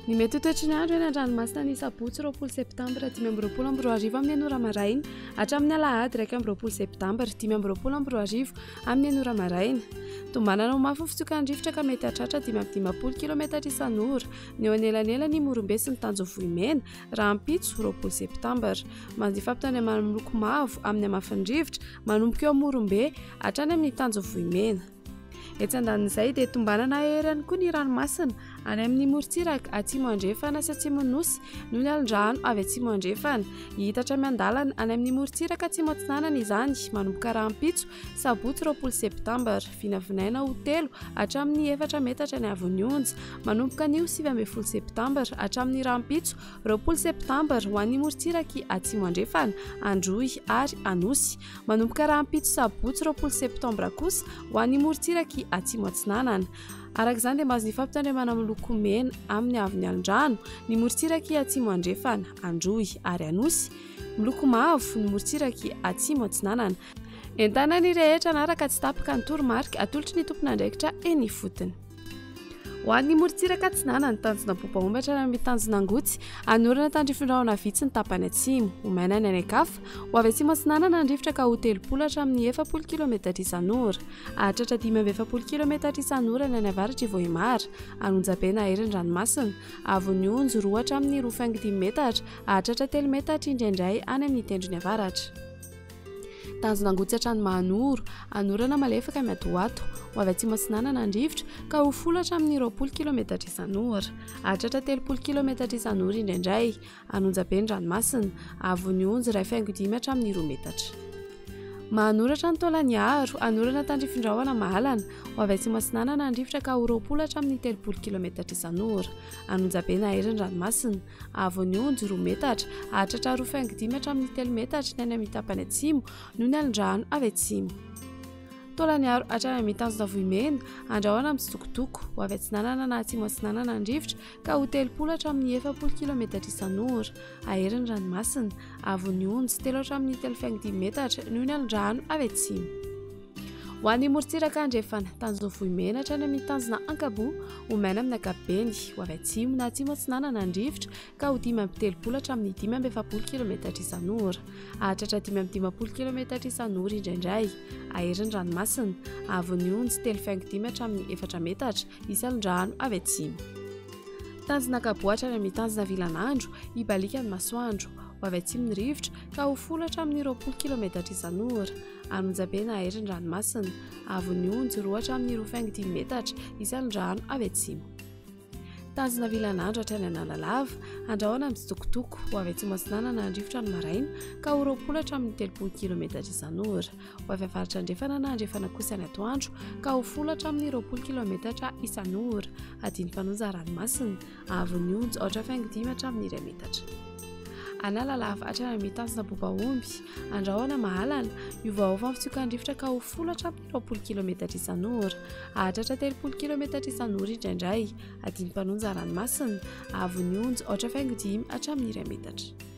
Ny mety ho toetry ny andro eny an-dranomasina ny sabotsy 20 septambra 2025 amin'ny enina ora maraina hatramin'ny alahady 21 septambra 2025 amin'ny enina ora maraina. Tombanana ho mafy ny fitsokan'ny rivotra ka mety hahatratra 55 kilometatra isan'ora ny eo anelanelan'i Morombe sy ny Tanjona Vohimena rahampitso 20 septambra. Manjifa fampitandremana miloko mavo amin'ny hamafin'ny rivotra manomboka eo Morombe hatrany amin'ny Tanjona Vohimena. Etsy andanin'izay dia tombanana hahery ihany koa ny ranomasina any amin'ny morontsiraka atsimo andrefana sy atsimon'ny nosy noho ny alon-drano avy atsimo andrefana. Hihitatra miandalana any amin'ny morontsiraka atsimo atsinanana izany manomboka rahampitso sabotsy 20 septambra. Vinavinaina ho telo hatramin'ny efatra metatra ny haavon'ny onja manomboka anio 19 septambra hatramin'ny rahampitso 20 septambra ho an'ny morontsiraky atsimo andrefana, Androy ary Anosy. Manomboka rahampitso sabotsy 20 septambra kosa ho an'ny morontsiraky atsimo atsinanana. Araka izany dia mahazo ny fampitandremana miloko mena amin'ny haavon'ny alon-drano ny morontsiraky atsimo andrefana, Androy ary Anosy. Miloko mavo ny morontsiraky atsimo atsinanana. Entanina ny rehetra hanaraka tsy tapaka ny toromarika atolotry ny tompon'andraikitra eny ifotony. Ho an'ny morontsiraka atsinanana, tanjona Bobaomba hatrany amin'ny tanjona Angotsy, hanorana tandrifindrahona vitsy ny tapany atsimo. Ho maina ny any an-kafa. Ho avy atsimo atsinanana ny rivotra ka ho 30 hatramin'ny 40 kilometatra isan'ora. Hahatratra 45 kilometatra isan'ora ny any avaratr'i Vohemar, Anonjabe na Hery ny ranomasina. Haavon'ny onjy, 2 hatramin'ny 2,5 metatra, hahatratra 3 metatra indraindray any amin'ny tendrony avaratra. Tanjona Angotsy hatrany Mahanoro, hanorana malefaka miatoato, ho avy atsimo atsinanana ny rivotra ka ho folo hatramin'ny 20 kilometatra isan'ora. Hahatratra 30 kilometatra isan'ora indraindray. An'Onjabe ny ranomasina, haavon'ny onjy 1,5 hatramin'ny 2 metatra. Mahanoratra ny Taolagnaro, hanorana tandrifin-drahona mahalana, ho avy atsimo atsinanana ny rivotra ka ho 20 hatramin'ny 30 kilometatra isan'ora. An'Onjabe na Hery ny ranomasina. Haavon'ny onjy, 2 metatra, hahatratra 2,5 hatramin'ny 3 metatra ny any amin'ny tapany atsimo noho ny alin-drano avy atsimo. Taolagnaro hatrany amin'ny tanjona Vohimena, andrahona mitsitokotoko, ho avy atsinanana na atsimo atsinanana ny rivotra ka ho 30 hatramin'ny 40 kilometatra isan'ora. Hahery ny ranomasina. Haavon'ny onjy, 3 hatramin'ny 3,5 metatra noho ny alin-drano avy atsimo. Ho an'ny morontsiraka andrefana, tanjona Vohimena hatrany amin'ny tanjona Ankaboa, ho maina amin'ny ankapobeny, ho avy atsimo na atsimo atsinanana ny rivotra ka ho 35 hatramin'ny 45 kilometatra isan'ora. Hahatratra 55 kilometatra isan'ora indraindray. Hahery ny ranomasina. Haavon'ny onjy, 3,5 hatramin'ny 4 metatra, hisy alon-drano avy atsimo. Tanjona Ankaboa hatrany amin'ny tanjona Vilanandro, hibaliaka ny masoandro. Ho avy atsimo ny rivotra ka ho folo hatramin'ny 20 kilometatra isan'ora. Anonjabe na Hery ny ranomasina. Haavon'ny onjy, 2 hatramin'ny 2,5 metatra, isan'ny rano avy atsimo. Tanjona Vilanandro hatrany Analalava, andrahona mitsitokotoko, ho avy atsimo atsinanana ny rivotra ny maraina ka ho 20 hatramin'ny 30 kilometatra isan'ora. Ho avy avaratra andrefana na andrefana kosa ny atoandro ka ho folo hatramin'ny 20 kilometatra isan'ora. Hadino Mpanonja ranomasina. Haavon'ny onjy, 4,5 hatramin'ny 1 metatra. Analalava hatrany amin'ny tanjona Bobaomby, Andrahona Mahalana, miovaova ny fitsiokan'ny rivotra ka ho folo hatramin'ny 20 kilometatra isan'ora. Hahatratra 30 kilometatra isan'ora indraindray. Hadino Mpanonja ranomasina, haavon'ny onjy, 4,5 hatramin'ny 1 metatra.